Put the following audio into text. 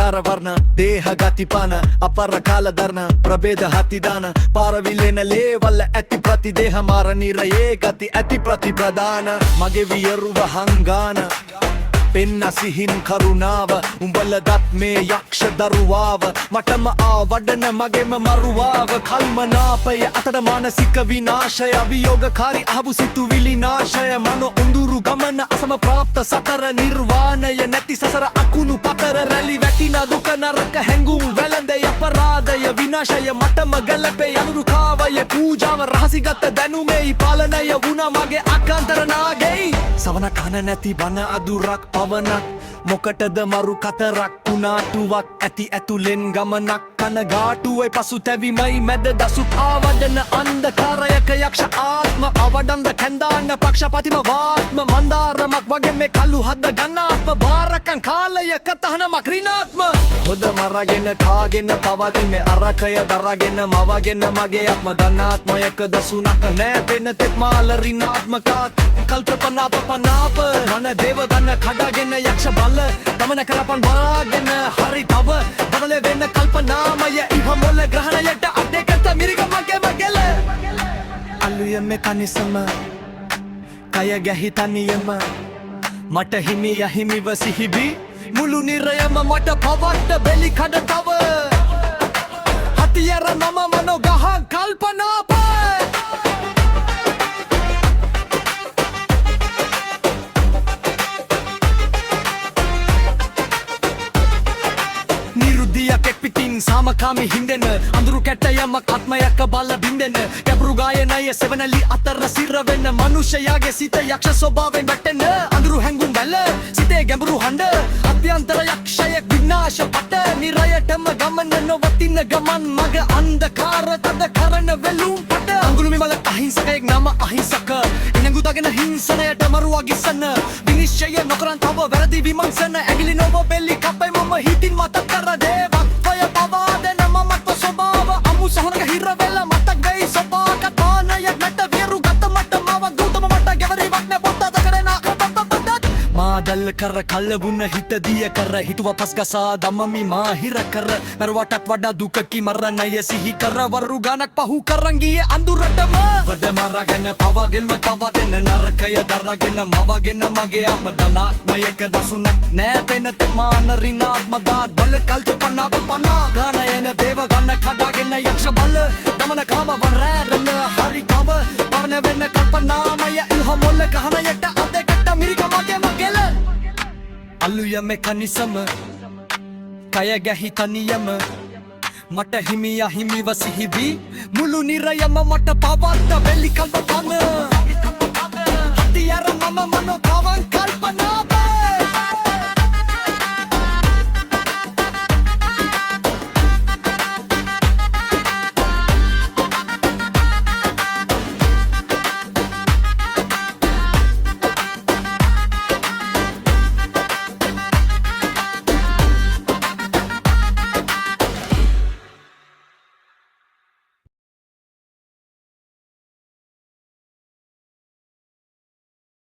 ආකාර වර්ණ දේහ ගතිපාන අපර කාල දරන ප්‍රභේද හතිදාන පාරවිලෙන ලේවල ඇති ප්‍රතිදේහ මාර නිරයේ ගති ඇති ප්‍රතිප්‍රදාන. මගේ වියරුව හංගාන පෙන්න සිහින් කරුණාව. උඹල දත් මේ යක්ෂ දරුවාව මටම ආවඩන මගේම මරුවාව. කල්මනාපය අතට මානසික විනාශය, අභියෝගකාරී අහබු සිතුවිලි නාශය. මනෝ උඳුරු ගමන අසම ප්‍රාප්ත සතර නිර්වාණය නැති සසර අකුණු පතර රැලි වැටින දුක නරක හැඟුම් වැළඳේ. අපරාධය විනාශය මටම ගැලපේ. අනුරු කාවය පූජාව රහසිගත දැනුමේ පාලනය වුණා මගේ අකාන්තර නාගෙයි. සවන කන නැති බන අදුරක් පවනක්, මොකටද මරු කතරක්. කුණාටුවක් ඇති ඇතුලෙන් ගමනක්, කනගාටුවයි පසුතැවිමයි මැද දසුක්. ආවඩන අන්ධකාරයක යක්ෂ ආත්ම අවඩන්ද කැන්දාන්න පක්ෂපතිම වාත්ම. මන්දාරමක් වගේ මේ කළු හද ගන්නාත්ම බාරකන් කාලයක තහනමක් ඍණාත්ම. හොද මරගෙන කාගෙන පවතින මේ අරකය දරගෙන මවගෙන මගේ ආත්ම ධනාත්මයක දසුනක් නෑ පෙන තෙක් මාල ඍණාත්මකාත් කල්පනාප පනාප මන දේව ගන්න කඩගෙන යක්ෂ බල දමන කරපන් බාගෙන හරි තව බදල වෙන කල්පනාමය ඉහ මොල ග්‍රහණයට අඩේකට මිරික මගේ මගෙල. අලුය මේ කනිසම කය ගැහි තනියම මට හිමි අහිමිව සිහිවි. මුළු නිරයම මට පවට්ට බෙලි කඩ තව හතියර මම මනෝ ගහන් කල්පනාප. නිරුද්ධියක් එක් පිටින් සාමකාමී හින්දෙන අඳුරු කැටයමක් ආත්මයක බල බින්දෙන ගැඹුරු ගායනය සෙවණලි අතර සිර වෙන මනුෂ්‍යයාගේ සිත යක්ෂ ස්වභාවයෙන් වැටෙන අඳුරු හැඟුම් වැල සිතේ ගැඹුරු හඬ අභ්‍යන්තර යක්ෂයෙක් විනාශ පට නිරයටම ගමන නොවතින ගමන් මග අන්ධකාර තද කරන වෙලුම් පට. අඟුරු මිමල අහිංසකයෙක් නම අහිංසක ඉනඟු දගෙන හිංසනයට මරුවා ගිස්සන විනිශ්චය නොකරන් තව වැරදි විමර්ශන. ඇගිලි නොව බෙලි කපයි මම හිතින් මතක් කර දේවත්වය පවා දෙන මමත්ව ස්වභාව. අමු සහනක හිර වෙලා මතක් වෙයි සොබා කතානයක් නැත වියරු ගත මට මාව ගෞතම මට ගැවරීමක් නෑ පොත දකරන මාදල් කර කලවුන හිත දිය කර හිතුව පස් ගසා දමමි මා හිර කර. මරුවටත් වඩා දුකකි මරණය සිහි කර වරු ගානක් පහු කරන් ගියේ අඳුරටම. වද මරගෙන පවගෙන්ම තව දෙන නරකය දරගෙන මවගෙන මගේ අම ධනාත්මයක දසුනක් නෑ පෙන තෙමාන ඍණාත්ම දාත් බල කල්පනාප පනා ගාන එන දේව ගන්න කඩාගෙන යක්ෂ බල දමන කාම වරෑරන හරි තව පවන වෙන කල්පනාමය ඉල්හ මොල්ල කහනයට අදකට මිරික මගේ මගෙල. අලුය මේ කනිසම කය ගැහි තනියම මට හිමි අහිමිව සිහිවි. මුළු නිරයම මට පවත්ත බෙලි කල්ප පන හතියර මම මනෝ කවන්.